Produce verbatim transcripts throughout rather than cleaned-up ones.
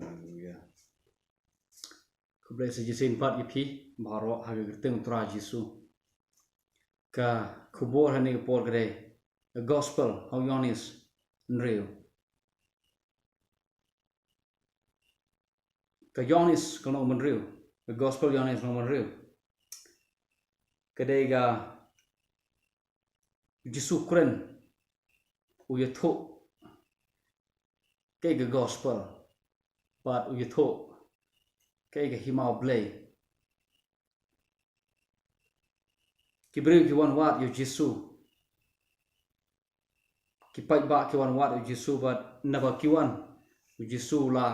Haleluya. Khublei sa shisien pat ïa phi baroh ha ka kyrteng u Trai Jisu. Ka khubor ha kane ka por ka dei ka gospel ha u Ïoannis hynriew. Ka Ïoannis ka lynnong hynriew. Ka gospel Ïoannis lynnong hynriew. Ka dei ka Jisu kren, u ïathuh kaei ka gospel, bad u ïathuh kaei ka hima u Blei. Ki briew ki wan wad ïa u Jisu. Ki paidbah ki wan wad ïa u Jisu bad naba ki wan, u Jisu la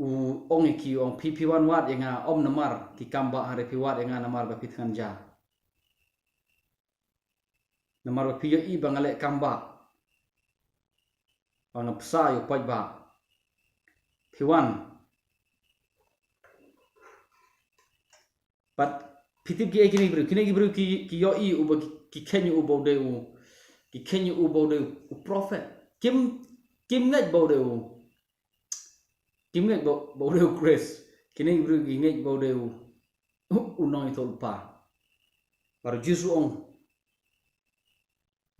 u ong ïa ki, u ong, phi, phi wan wad ïa nga ym namar ki kam bah, hynrei phi wad ïa nga namar ba phi thngan ja. Namar ba phi ïohi ba nga leh kam bah, ba nga bsa ïa u paidbah. Phi wan. Bad phi tip kiei kine ki briew? Kine ki briew ki, ki ïohi uba ki, ki kheiñ ïa u ba u dei u, ki kheiñ ïa u ba u dei u prophet. Kim, kim ngeit ba u dei u, kim ngeit ba, ba u dei u Khrist. Kine ki briew ki ngeit ba u dei u, u nongïathuhlypa. Bad u Jisu u ong,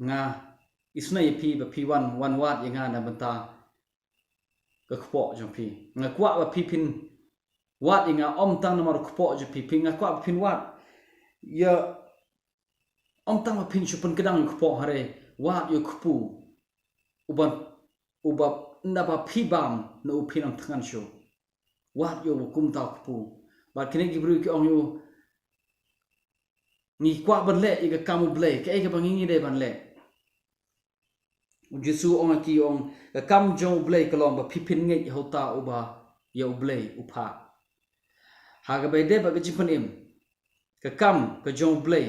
nga isynei ïa phi ba phi wan, wan wad ïa nga na bynta ka kpoh jong phi. Nga kwah ba phi phin wad ïa nga ym tang namar u kpoh jong phi, phi, nga kwah ba phin wad ïa, ym tang ba phin shu pynkdang ïa u kpoh, hynrei wad ïa u kpu. Uban, uba naba phi bam na u phin ym thngan shuh. Wad ïa u kumta u kpu. Bad kine ki briew ki ong ïa u, ngi kwah ban leh ïa ka kam u Blei, kaei kaba ngi, ngi dei ban leh? U Jisu u ong ïa ki, u ong, ka kam jong u Blei ka long ba phi phin ngeit ha uta uba ïa u Blei u phah. Ha kaba ïadei bad ka jingpynim, ka kam ka jong u Blei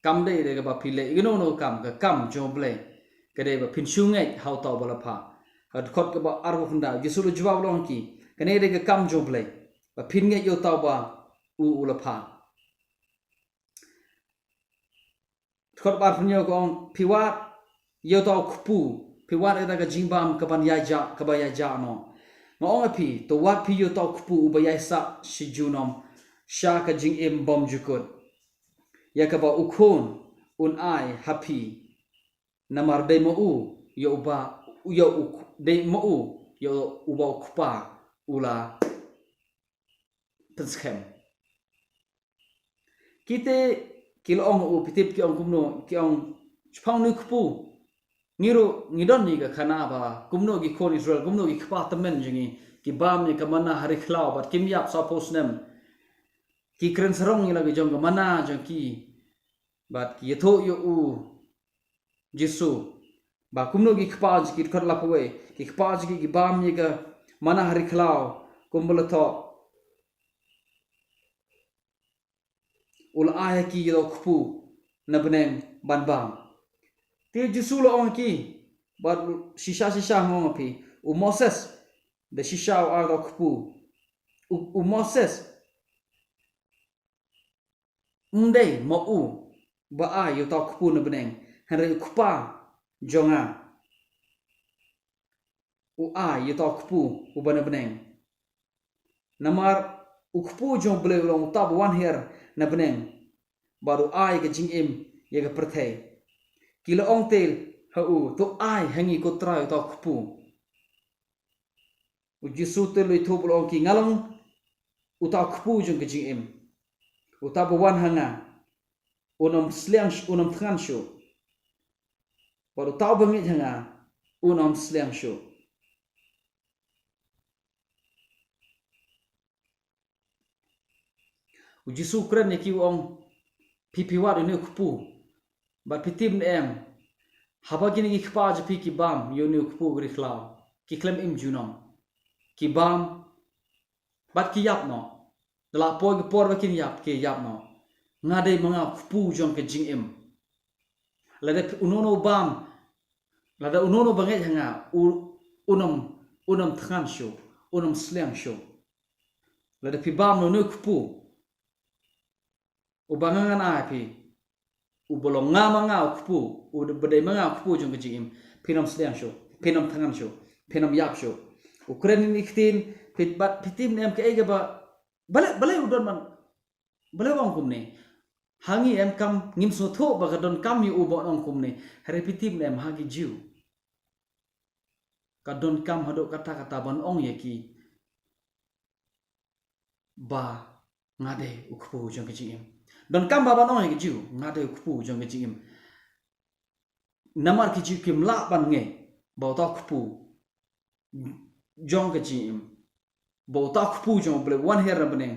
kam dei, dei kaba phi leh ïa kano kano ka kam, ka kam jong u Blei ka dei ba phin shu ngeit ha uta uba la phah. Ha dkhot kaba arphew khyndai, u Jisu u la jubab u ong ïa ki, kane dei ka kam jong u Blei, ba phin ngeit ïa uta uba u, u la phah. Dkhot ba arphew hynñiew ka ong, phi wad ïa uta u kpu, phi wad ïa kata ka jingbam kaban ïaid jah, kaba ïaid jah noh. Nga ong ïa phi, to wad phi ïa uta u kpu uba ïaisah shi junom sha ka jingim bymjukut, ïa kaba u Khun un ai ha phi. Namar dei ma u ïa uba, ïa u, dei ma u ïa uba u Kpa u la pynskhem. Kite ki la ong, u phi tip ki ong kumno, ki ong, shaphang une u kpu, ngi ruh ngi don ïa ka khana ba kumno ki khun Israel, kumno ki kpa tymmen jong ngi ki bam ïa ka manna ha ri khlaw bad kim ïap sawphew snem. Ki kren sarong ïa la ka jong ka manna jong ki bad ki ïathuh ïa u Jisu ba kumno ki kpa jong ki, dkhot laiphew wei, ki kpa jong ki ki bam ïa ka manna ha ri khlaw, kumba la thoh, u la ai ha ki ïa uta u kpu na bneng ban bam. Te u Jisu u la ong ha ki, bad shisha shisha nga ong ha phi, u Moses da shisha u ai uta u kpu. U, u Moses ym dei ma u ba ai ïa uta u kpu na bneng, hynrei u Kpa jong nga u ai ïa uta u kpu uba na bneng. Namar u kpu jong u Blei u long uta ba wan hiar na bneng bad u ai ka jingim ïa ka pyrthei. Ki la ong te ha u, to ai ha ngi ko Trai uta u kpu. U Jisu te u la ïathuh bad u la ong ha ki, nga long uta u kpu jong ka jingim. Uta ba wan ha nga un ym sliang, un ym thngan shuh. Bad uta uba ngeit ha nga un ym sliang shuh. U Jisu u kren ïa ki u ong, phi, phi wad ïa une u kpu. Bad phi tip ne em, haba kine ki kpa jong phi ki bam ïa une u kpu ha ri khlaw, ki khlem im junom. Ki bam bad ki ïap noh. Da la poi ka por ba kin ïap, ki ïap noh. Nga dei ma nga u kpu jong ka jingim. Lada phi, uno uno u bam, lada uno uno uba ngeit ha nga, u, un ym, un ym thngan shuh, un ym sliang shuh. Lada phi bam na une u kpu uba nga ngan ai ha phi, uba long nga ma nga u kpu, uba dei ma nga u kpu jong ka jingim, phin ym sliang shuh, phin ym thngan shuh. Phin ym ïap shuh. U kren ïa kine ki ktien, phi, bad phi tip ne em kaei kaba, balei, balei u don ban, balei u ong kumne? Ha ngi em kam, ngim sngewthuh ba ka donkam ïa u ban ong kumne. Hynrei phi tip ne em ha ki Jiw, ka donkam haduh katta katta ban ong ïa ki ba nga dei u kpu jong ka jingim. Donkam ba ban ong ïa ki Jiw, nga dei u kpu jong ka jingim. Namar ki Jiw kim lah ban ngeit ba uta u kpu jong ka jingim, ba uta u kpu jong U Blei uba wan hiar na bneng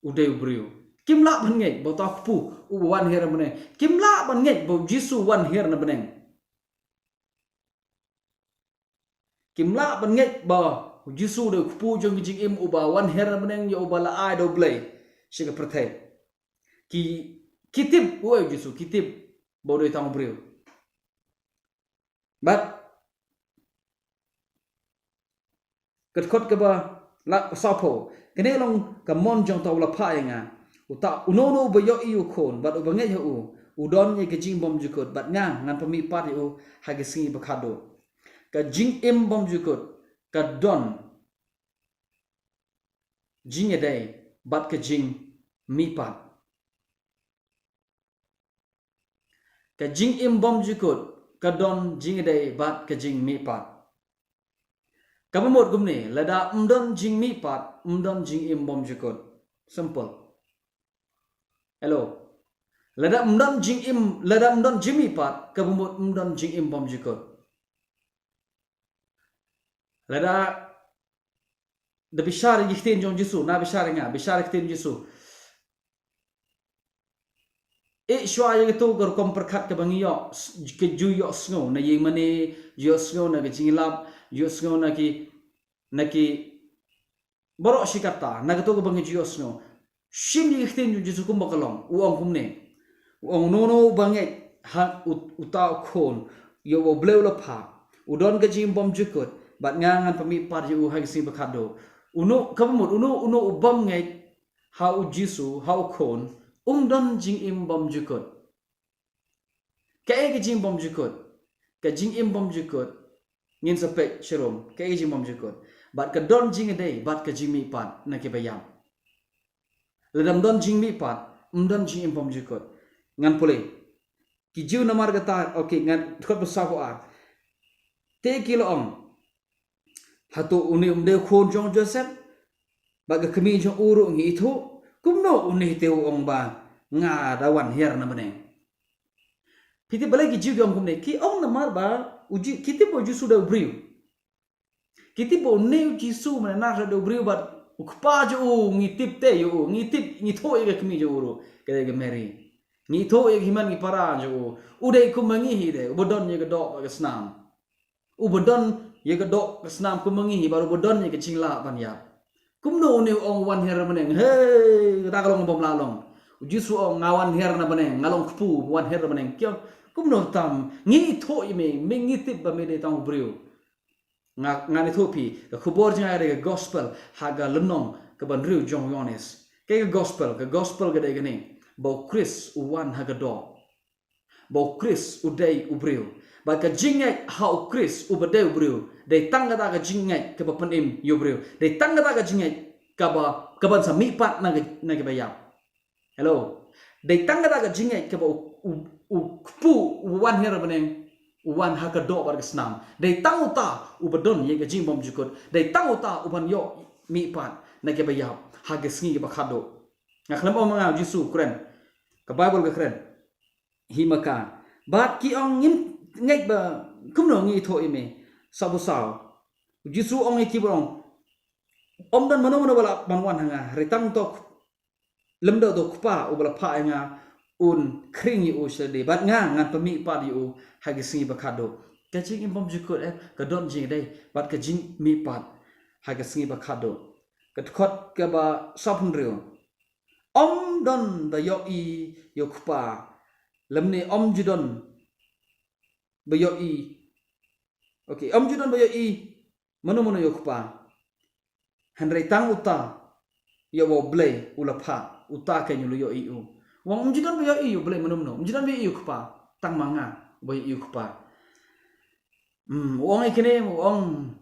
u dei u briew. Kim lah ban ngeit ba uta u kpu uba wan hiar na bneng. Kim lah ban ngeit ba U Jisu wan hiar na bneng. Kim lah ban ngeit ba U Jisu u dei u kpu jong ka jingim uba wan hiar na bneng ïa uba la ai da U Blei sha ka pyrthei. Ki, ki tip uei U Jisu, ki tip ba u dei tang u briew. Bad ka dkhot kaba la, sawphew. Kane long ka mon jong uta uba la phah ïa nga. Uta uno uno uba ïohi ïa u Khun bad uba ngeit ha u, u don ïa ka jingim bymjukut, bad nga ngan pynmihpat ïa u ha ki sngi ba khatduh. Ka jingim bymjukut ka don jingïadei bad ka jingmihpat. Ka jingim bymjukut ka don jingïadei bad ka jingmihpat. Kaba mut kumne, lada ym don jingmihpat, ym don jingim bymjukut. Simple. Hello. Lada ym don jingim, lada ym don jingmihpat, kaba mut ym don jingim bymjukut. Lada, da bishar ïa ki ktien jong U Jisu, na bishar ïa nga, bishar ïa ki ktien jong U Jisu. Eh, shuwa ïa kato ka rukom pyrkhat kaba ngi ïoh, s-, ka ju ïohsngew na ïing mane, ju ïohsngew na ka jingïalap, ju ïohsngew na ki, na ki baroh shi katta, na kato kaba ngi ju ïohsngew. Shim ïa ki ktien jong U Jisu kumba ka long, u ong kumne. U ong uno uno uba ngeit ha u-, uta u Khun ïa uba U Blei u la phah, u don ka jingim bymjukut, bad nga ngan pynmihpat ïa u ha ki sngi ba khatduh. Uno, kaba mut, uno uno u bym ngeit ha U Jisu, ha u Khun, um don jingim bymjukut. Kaei ka jingim bymjukut? Ka jingim bymjukut, ngin sa peit sharum, kaei ka jingim bymjukut? Bad ka don jingïadei bad ka jingmihpat na kiba ïap. Lada ym don jingmihpat, ym don jingim bymjukut. Ngan pule. Ki Jiw namar kata, okay, ngan, dkhot ba sawphew ar. Te ki la ong, hato une um dei u khun jong u Joseph? Bad ka kmie jong u ruh ngi ithuh. Kumno une te u ong ba nga da wan hiar na bneng? Phi tip balei ki Jiw ki ong kumne? Ki ong namar ba u Ji-, ki tip ba u Jisu u dei u briew. Ki tip ba une u Jisu mane Nasareth u dei u briew bad u kpa jong u ngi tip te ïa u, ngi tip, ngi ithuh ïa ka kmie jong u ruh, ka dei ka Mary. Ngi ithuh ïa ka hima ki para jong u. U dei kum ma ngi hi de, uba don ïa ka doh bad ka snam. Uba don ïa ka doh ka snam kum ma ngi hi bad uba don ïa ka jinglah ban ïap. Kumno une u ong wan hiar na bneng? Hei, kata ka long bym lah long. U Jisu u ong nga wan hiar na bneng, nga long kpu wan hiar na bneng. Ki ong kumno tam, ngi ithuh ïa me, me ngi tip ba me dei tang u briew. Nga, ngan ithuh phi, ka khubor jong nga ka dei ka gospel ha ka lynnong kaba hynriew jong u Ïoannis. Kaei ka gospel? Ka gospel ka dei kane, ba u Khrist u wan ha ka doh. Ba u Khrist u dei u briew. Bad ka jingngeit ha u Khrist uba dei u briew, dei tang kata ka jingngeit kaba pynim ïa u briew. Dei tang kata ka jingngeit kaba, kaban sa mihpat na ka, na kiba ïap. Hello. Dei tang kata ka jingngeit kaba u, u, u kpu u wan hiar na bneng, u wan ha ka doh bad ka snam. Dei tang uta uba don ïa ka jingim bymjukut. Dei tang uta uban ïoh mihpat na kiba ïap ha ka sngi kaba khatduh. Nga khlem ong ma nga, u Jisu u kren. Ka Baibl ka kren. Hi ma ka. Bad ki ong ngim ngeit ba kumno ngi ithuh ïa me. Sawphew saw. U Jisu u ong ïa ki bad u ong, ym don mano mano ba lah ban wan ha nga, hynrei tang uta u Lymda uta u Kpa uba la phah ïa nga un khring ïa u sha lade, bad nga ngan pynmihpat ïa u ha ki sngi ba khatduh. Ka jingim bymjukut, eh, ka don jingïadei bad ka jingmihpat ha ki sngi ba khatduh. Ka dkhot kaba sawphew hynriew. Ym don ba ïohi ïa u Kpa, lymne ym ju don ba ïohi. Okay, ym ju don ba ïohi mano mano ïa u Kpa. Hynrei tang uta ïa uba U Blei u la phah, uta keiñ u la ïohi u. U ong ym ju don ba ïohi ïa U Blei mano mano, ym ju don ba ïohi ïa u Kpa, tang ma nga uba ïohi ïa u Kpa. Hmm, u ong ïa kine, u ong,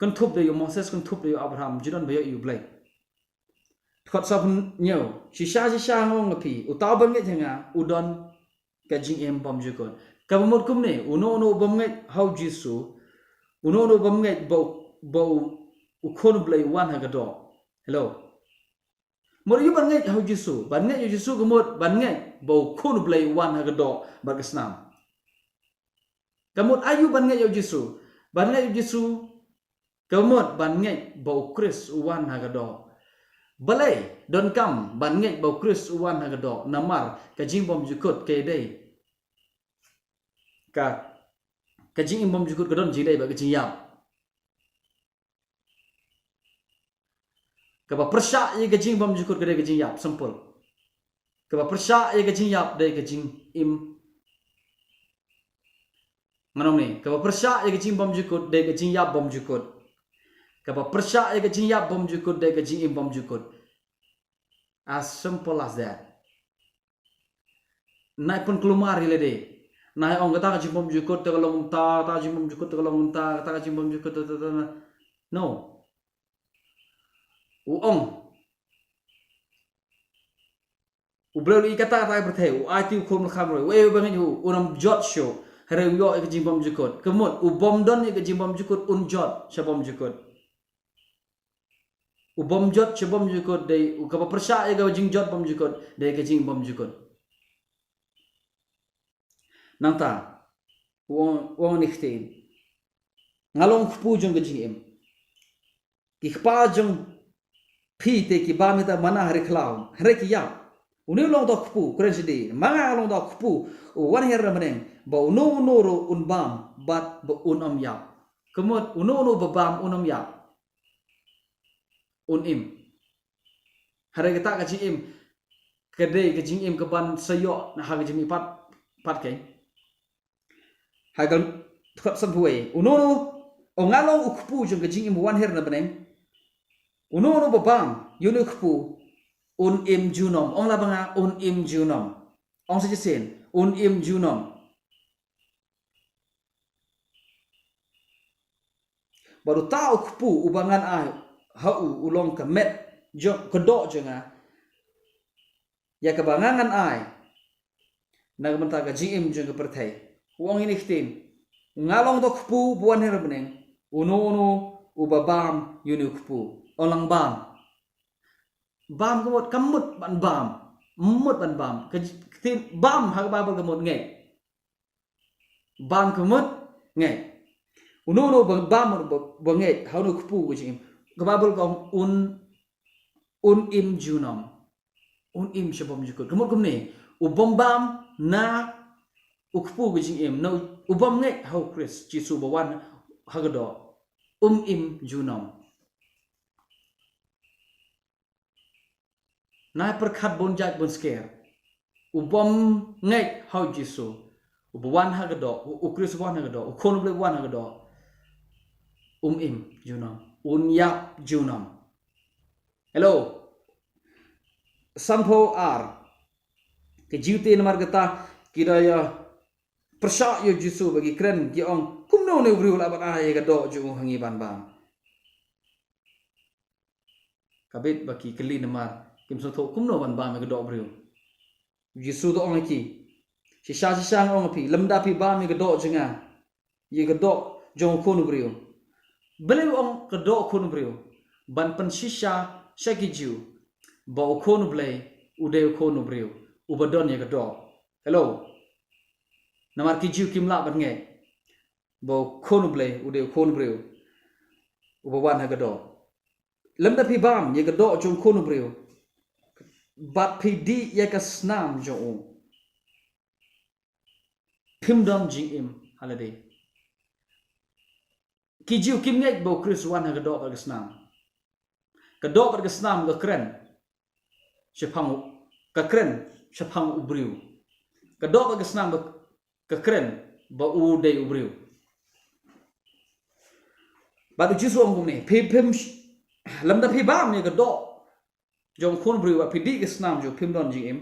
kynthup da ïa u Moses, kynthup da ïa u Abraham, ju don ba ïoh ïa u Blei. Dkhot sawphew hynñiew, shisha shisha nga ong ïa phi, uta u ban ngeit ha nga u don ka jingim bymjukut. Kaba mut kumne, uno uno u bym ngeit ha u Jisu, uno uno u bym ngeit ba u, ba u, u Khun u Blei u wan ha ka doh. Hello. Mut aïu ban ngeit ha u Jisu? Ban ngeit ha u Jisu ka mut ban ngeit ba u Khun u Blei u wan ha ka doh bad ka snam. Ka mut aïu ban ngeit ha u Jisu? Ban ngeit ha u Jisu ka mut ban ngeit ba u Khrist u wan ha ka doh. Balei donkam ban ngeit ba u Khrist u wan ha ka doh? Namar ka jingbymjukut ka dei ka, ka jingim bymjukut ka don jingdei bad ka jingïap. Kaba pyrshah ïa ka jingbymjukut ka dei ka jingïap, simple. Kaba pyrshah ïa ka jingïap dei ka jingim. Ngan ong ne, kaba pyrshah ïa ka jingbymjukut dei ka jingïap bymjukut. Kaba pyrshah ïa ka jingïap bymjukut dei ka jingim bymjukut. As simple as that. Nai pynkulmar ïa lade. Nai ong kata ka jingbymjukut te ka long kumta, kata ka jingbymjukut te ka long kumta, kata ka jingbymjukut te, te, te, te. No. U ong. U Blei u la ïoh kata, kata ka pyrthei, u aiti u Khun Blei kham roi, u ei u bangeit u, un ym jot shuh, hynrei u ïoh ïa ka jingbymjukut. Ka mut, u bym don ïa ka jingbymjukut, un jot sha bymjukut. U bym jot sha bymjukut, dei, u kaba pyrshah ïa ka jingjot bymjukut, dei ka jingbymjukut. Nangta, u ong, u ong ne ktien. Nga long kpu jong ka jingim. Ki kpa jong phi te ki bam ïa ta manna ha ri khlaw, hynrei ki ïap. Une u long uta u kpu, kren shadien. Ma nga nga long uta u kpu, u wan hiar na bneng, ba uno uno ruh un bam, bad ba un ym ïap. Ka mut, uno uno ba bam un ym ïap. Un im. Hynrei kata ka jingim, ka dei ka jingim kaban sa ïoh na ha ka jingim pat, pat keiñ. Ha ka dkhot sanphew wei. Uno uno, u nga long u kpu jong ka jingim wan hiar na bneng. Uno uno ba bam ïa une u kpu, un im junom. Ong la ba nga, un im junom. Ong sa shisien, un im junom. Bad uta u kpu uba ngan ai ha u, u long ka met jong, ka doh jong nga, ïa kaba nga ngan ai na ka bynta ka jingim jong ka pyrthei. U ong ïa ne ktien. Nga long uta u kpu ba wan hiar na bneng. Uno uno uba bam ïa une u kpu. Ong lang bam. Bam ka mut, ka mut ban bam. Mut ban bam. Ka j-, ktien bam ha ka Baibl ka mut ngeit. Bam ka mut ngeit. Uno uno ba bam, ba, ba ngeit ha une u kpu ka jingim, ka Baibl ka ong un, un im junom. Un im sha bymjukut. Ka mut kumne, u bym bam na u kpu ka jingim, na u, u bym ngeit ha u Khrist Jisu ba wan ha ka doh, um im junom. Nai pyrkhat bun jait bun sker. U bym ngeit ha u Jisu, uba wan ha ka doh, u, u Khrist uba wan ha ka doh, u Khun u Blei uba wan ha ka doh, um im junom, un ïap junom. Hello. Sanphew ar. Ki Jiw te namar kata ki da ïa pyrshah ïa u Jisu ba ki kren, ki ong, kumno une u briew lah ban ai ïa ka doh jong u ha ngi ban bam? Ka bit ba ki kylli namar kim sngewthuh kumno ban bam ïa ka doh briew. U Jisu u ong ïa ki, shisha shisha nga ong ïa phi, lymda phi bam ïa ka doh jong nga, ïa ka doh jong u Khun u briew. Balei u ong ka doh u Khun u briew? Ban pynshisha sha ki Jiw ba u Khun u Blei u dei u Khun u briew, uba don ïa ka doh. Hello. Namar ki Jiw kim lah ban ngeit ba u Khun u Blei u dei u Khun u briew, uba wan ha ka doh. Lymda phi bam ïa ka doh jong u Khun u briew bad phi dih ïa ka snam jong u, phim don jingim ha lade. Ki Jiw kim ngeit ba u Khrist u wan ha ka doh bad ka snam. Ka doh bad ka snam ka kren shaphang u, ka kren shaphang u briew. Ka doh bad ka snam ka, ka kren ba u dei u briew. Bad u Jisu u ong kumne, phi, phim sh-, lymda phi bam ïa ka doh jong u Khun u briew bad phi dih ka snam jong u, phim don jingim.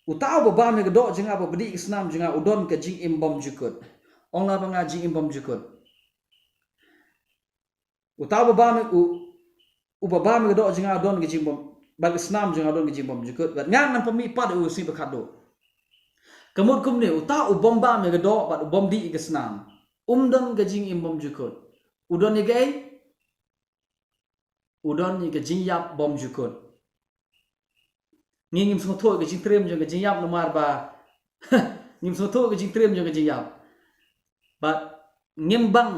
Uta uba bam ïa ka doh jong nga bad ba dih ka snam jong nga u don ka jingim bymjukut. Ong la ba nga jingim bymjukut. Uta uba bam, u, uba bam ïa ka doh jong nga u don ka jingbym, bad ka snam jong nga u don ka jingbymjukut. Bad nga ngan pynmihpat ïa u ha ka sngi bakhatduh. Ka mut kumne, uta u bym bam ïa ka doh, bad u bym dih ïa ka snam, um don ka jingim bymjukut. U don ïa kaei? U don ïa ka jingïap bymjukut. Ngi ngim sngewthuh ka jingtriem jong ka jingïap namar ba, ngim sngewthuh ka jingtriem jong ka jingïap. Bad ngim bang,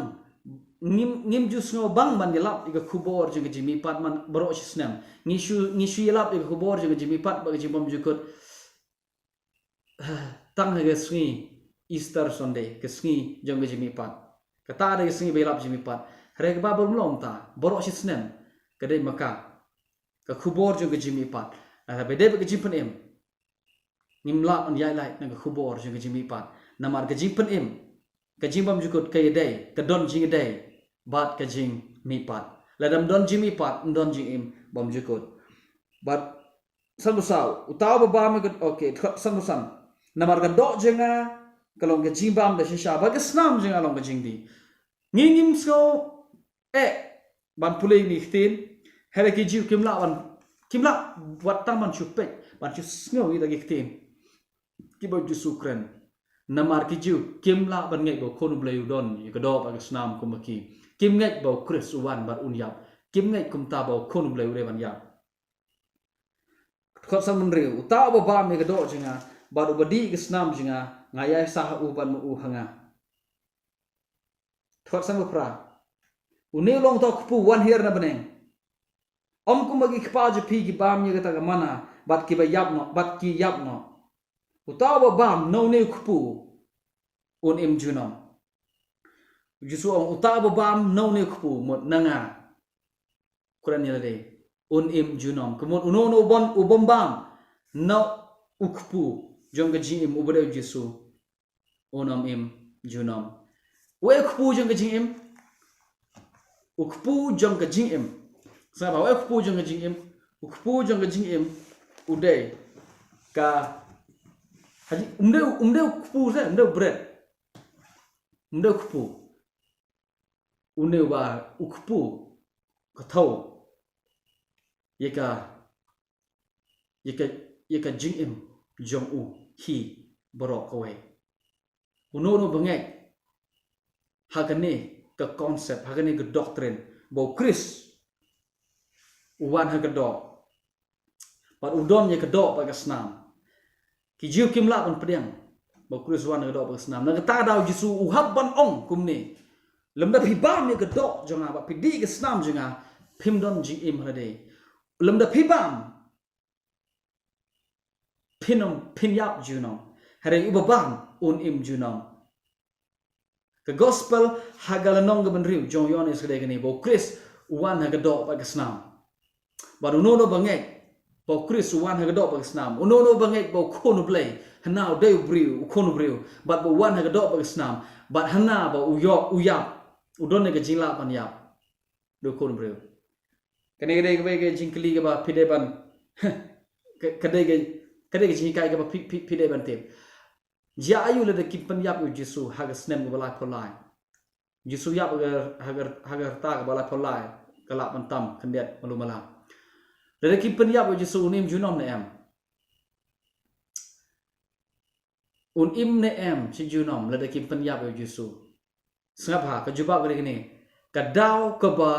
ngim, ngim ju sngew bang ban ïalap ïa ka khubor jong ka jingmihpat man baroh shi snem. Ngi shu, ngi shu ïalap ïa ka khubor jong ka jingmihpat bad ka jingbymjukut tang ha ka sngi Easter Sunday, ka sngi jong ka jingmihpat. Kata dei ka sngi ba ïalap jingmihpat. Hynrei ka Baibl ym long kumta, baroh shi snem ka dei ma ka, ka khubor jong ka jingmihpat. Lada ba dei bad ka jingpynim, ngim lah ban ïaid lait na ka khubor jong ka jingmihpat. Namar ka jingpynim, ka jingbymjukut ka ïadei, ka don jingïadei bad ka jingmihpat. Lada ym don jingmihpat, ym don jingim bymjukut. Bad sanphew saw, uta uba bam ïa ka, okay, dkhot sanphew san. Namar ka doh jong nga ka long ka jingbam da shisha, bad ka snam jong nga long ka jingdih. Ngi ngim sngew eh ban pule ïa kine ki ktien. Hynrei ki Jiw kim lah ban, kim lah wat tang ban shu peit, ban shu sngew ïa kita ki ktien kiba u Jisu u kren. Namar ki Jiw kim lah ban ngeit ba u Khun u Blei u don ïa ka doh bad ka snam kum ma ki. Kim ngeit ba u Khrist u wan bad un ïap. Kim ngeit kumta ba u Khun u Blei u dei ban ïap. Dkhot sanphew hynriew, uta uba bam ïa ka doh jong nga bad uba dih ïa ka snam jong nga, nga ïaisah ha u bad ma u ha nga. Dkhot sanphew phra, une u long uta u kpu u wan hiar na bneng. Ym kum ki kpa jong phi ki bam ïa kata ka manna bad kiba ïap noh, bad ki ïap noh. Uta uba bam na une u kpu un im junom. U Jisu u ong uta uba bam na une u kpu, mut na nga, kren ïa lade, un im junom. Ka mut uno uno u bym, u bym bam na u kpu jong ka jingim uba dei u Jisu, un ym im junom. Uei u kpu jong ka jingim? U kpu jong ka jingim. Sngap bha, uei u kpu jong ka jingim? U kpu jong ka jingim u dei ka, haji, um dei, um dei u kpu, um dei u bret. Um dei u kpu. Une uba u kpu ka thew ïa ka, ïa ka, ïa ka jingim jong u hi baroh kawei. Uno uno ba ngeit ha kane ka concept, ha kane ka doctrine ba u Khrist u wan ha ka doh bad u don ïa ka doh bad ka snam. Ki Jiw kim lah ban pdiang ba u Khrist u wan ha ka doh bad ka snam. Na kata ka daw u Jisu u hap ban ong kumne, lymda phi bam ïa ka doh jong nga bad phi dih ïa ka snam jong nga, phim don jingim ha lade. Lymda phi bam, phin ym, phin ïap junom. Hynrei uba bam un im junom. Ka gospel ha ka lynnong kaba hynriew jong u Ïoannis ka dei kane, ba u Khrist u wan ha ka doh bad ka snam. Bad uno uno ba ngeit ba u Khrist u wan ha ka doh bad ka snam, uno uno ba ngeit ba u Khun u Blei hynrei u dei u briew, u Khun u briew, bad ba u wan ha ka doh bad ka snam, bad hynrei ba u ïoh, u ïap, u don ïa ka jinglah ban ïap. Dei u Khun u briew. Kane ka dei kawei ka jingkylli kaba phi dei ban, ka, ka dei ka, ka dei ka jinghikai kaba phi, phi, phi dei ban tip. Jia aiu lada kim pynïap ïa u Jisu ha ka snem kaba laiphew lai? U Jisu ïap ha ka, ha ka, ha ka rta kaba laiphew lai, ka lah ban tam khyndiat malu mala. Lada kim pynïap ïa u Jisu un im junom ne em? Un im ne em shi junom lada kim pynïap ïa u Jisu? Sngap bha, ka jubab ka dei kane. Ka daw kaba,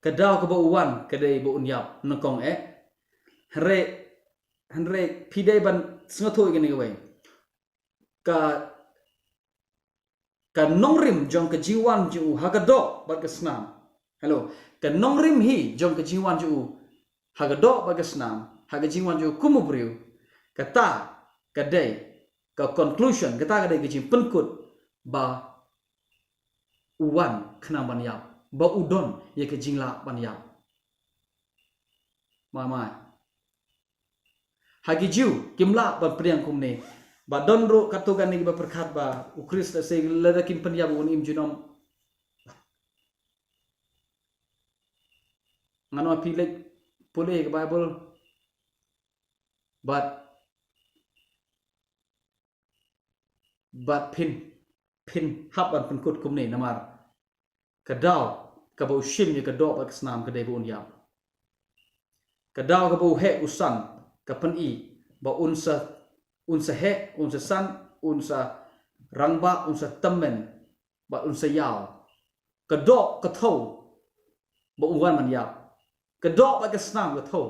ka daw kaba u wan ka dei ba un ïap nyngkong eh. Hynrei, hynrei phi dei ban sngewthuh ïa kane kawei. Ka, ka nongrim jong ka jingwan jong u ha ka doh bad ka snam. Hello. Ka nongrim hi jong ka jingwan jong u ha ka doh bad ka snam, ha ka jingwan jong u kum u briew, kata ka dei ka conclusion, kata ka dei ka jingpynkut ba u wan khnang ban ïap, ba u don ïa ka jinglah ban ïap. Mai mai. Ha ki Jiw kim lah ban pdiang kumne. Ba don ruh katto katne kiba pyrkhat ba u Khrist lehse lada kim pynïap un im junom. Ngan ong phi leit pule ka Baibl. Bad Bad phin, phin hap ban pynkut kumne namar ka daw kaba u shim ïa ka doh bad ka snam ka dei ba un ïap. Ka daw kaba u heh u san ka pyni ba un sa, un sa heh, un sa san, un sa rangbah, un sa tymmen bad un sa ïaw. Ka doh ka thew ba un wan ban ïap. Ka doh bad ka snam ka thew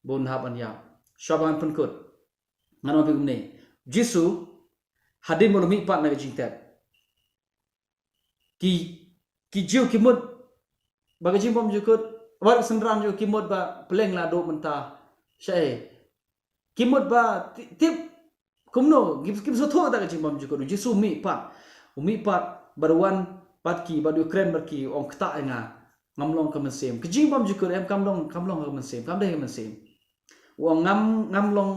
ba un hap ban ïap. Shuwa ban pynkut, ngan ong ïa phi kumne, Jisu hadien ba u la mihpat na ka jingtep, ki, ki Jiw ki mut ba ka jingbymjukut, wat ki synran jong u ki mut ba pylleng la duh mynta. Shaei? Ki mut ba ti-, tip kumno, kim, kim sngewthuh ïa ka jingbymjukut. U Jisu u mihpat, u mihpat bad u wan bad ki, bad u kren bad ki, u ong, ktah ïa nga, ngam long ka mynsiem. Ka jingbymjukut em, kam long, kam long ka mynsiem, kam dei ka mynsiem. U ong, ngam, ngam long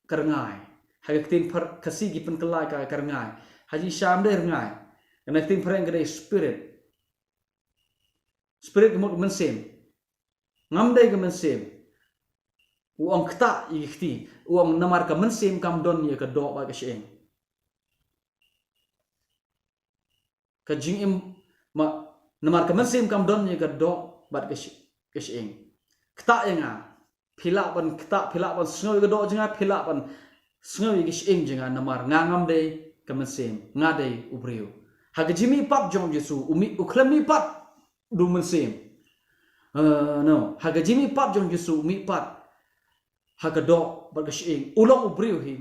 ka rngai. Ha ka ktien Phar-, Khasi ki pynkylla ïa ka, ka rngai. Ha jingshisha kam dei rngai. Ka ktien phareng ka dei spirit. Spirit ka mut ka mynsiem. Ngam dei ka mynsiem. U ong, ktah ïa ki kti. U ong, namar ka mynsiem kam don ïa ka doh bad ka shyieng. Ka jingim, ma, namar ka mynsiem kam don ïa ka doh bad ka sh-, ka shyieng. Ktah ïa nga. Phi lah ban ktah, phi lah ban sngew ïa ka doh jong nga, phi lah ban sngew ïa ka shyieng jong nga, namar nga ngam dei ka mynsiem, nga dei u briew. Ha ka jingmihpat jong u Jisu, u mih, u khlem mihpat da u mynsiem. Eh, no, ha ka jingmihpat jong u Jisu, u mihpat ha ka doh bad ka shyieng, u long u briew hi.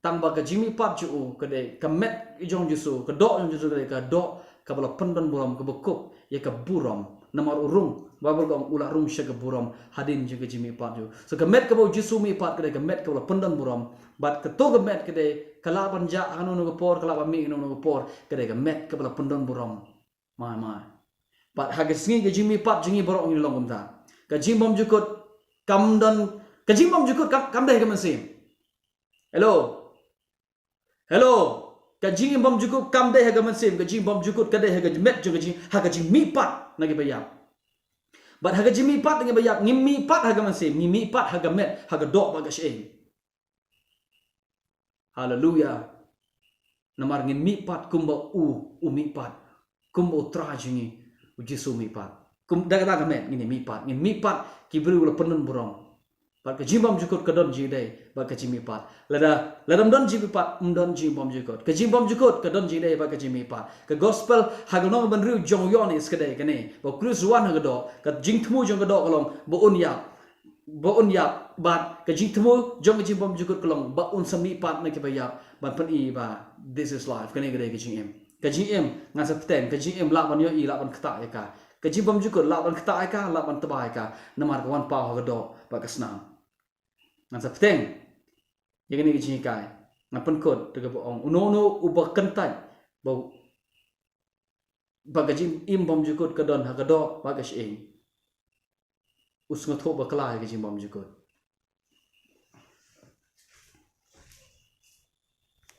Tang ba ka jingmihpat jong u ka dei, ka met jong u Jisu, ka doh jong u Jisu ka dei ka doh kaba la pyndon burom, kaba kup ïa ka burom. Namar u rung, Baibl ka ong u la rung sha ka burom hadien jong ka jingmihpat jong u. So ka met kaba u Jisu u mihpat ka dei ka met kaba la pyndon burom. Bad kato ka met ka dei, ka lah ban jah ha kano kano ka por, ka lah ban mih ha kano kano ka por, ka dei ka met kaba la pyndon burom. Mai, mai. Bad ha ka sngi ka jingmihpat jong ngi baroh ngi long kumta. Ka jingbymjukut kam don, ka jingbymjukut kam, kam dei ha ka mynsiem. Hello. Hello. Ka jingbymjukut kam dei ha ka mynsiem, ka jingbymjukut ka dei ha ka met jong ka jing, ha ka jingmihpat na ki ba ïap. Bad ha ka jingmihpat na ki ba ïap, ngim mihpat ha ka mynsiem, ngi mihpat ha ka met, ha ka doh bad ka shyieng. Haleluya. Namar ngin mihpat kumba u, u mihpat. Kumba u Trai jong ngi, u Jisu u mihpat. Kum da, da ka met ngin mihpat. Ngin mihpat ki briew la pyndon burom. Bad ka jingbymjukut ka don jingïadei bad ka jingmihpat. Lada, lada ym don jingmihpat, ym don jingbymjukut. Ka jingbymjukut ka don jingïadei bad ka jingmihpat. Ka gospel ha ka lynnong bynriew jong u Ïoannis ka dei kane. Ba u Khrist u wan ha ka doh, ka jingthmu jong ka doh ka long ba un ïap. Ba un ïap, bad ka jingthmu jong ka jingbymjukut ka long ba un sa mihpat na ki ba ïap, ban pyni ba this is life, kane ka dei ka jingim. Ka jingim, ngan sa bteng, ka jingim lah ban ïohi, lah ban ktah ïa ka. Ka jingbymjukut lah ban ktah ïa ka, lah ban tba ïa ka, namar ka wan paw ha ka doh bad ka snam. Ngan sa bteng ïa kane ka jinghikai. Ngan pynkut da kaba ong, uno uno uba kyntait ba, ba ka jingim bymjukut ka don ha ka doh bad ka shyieng, u sngewthuh bakla ïa ka jingbymjukut.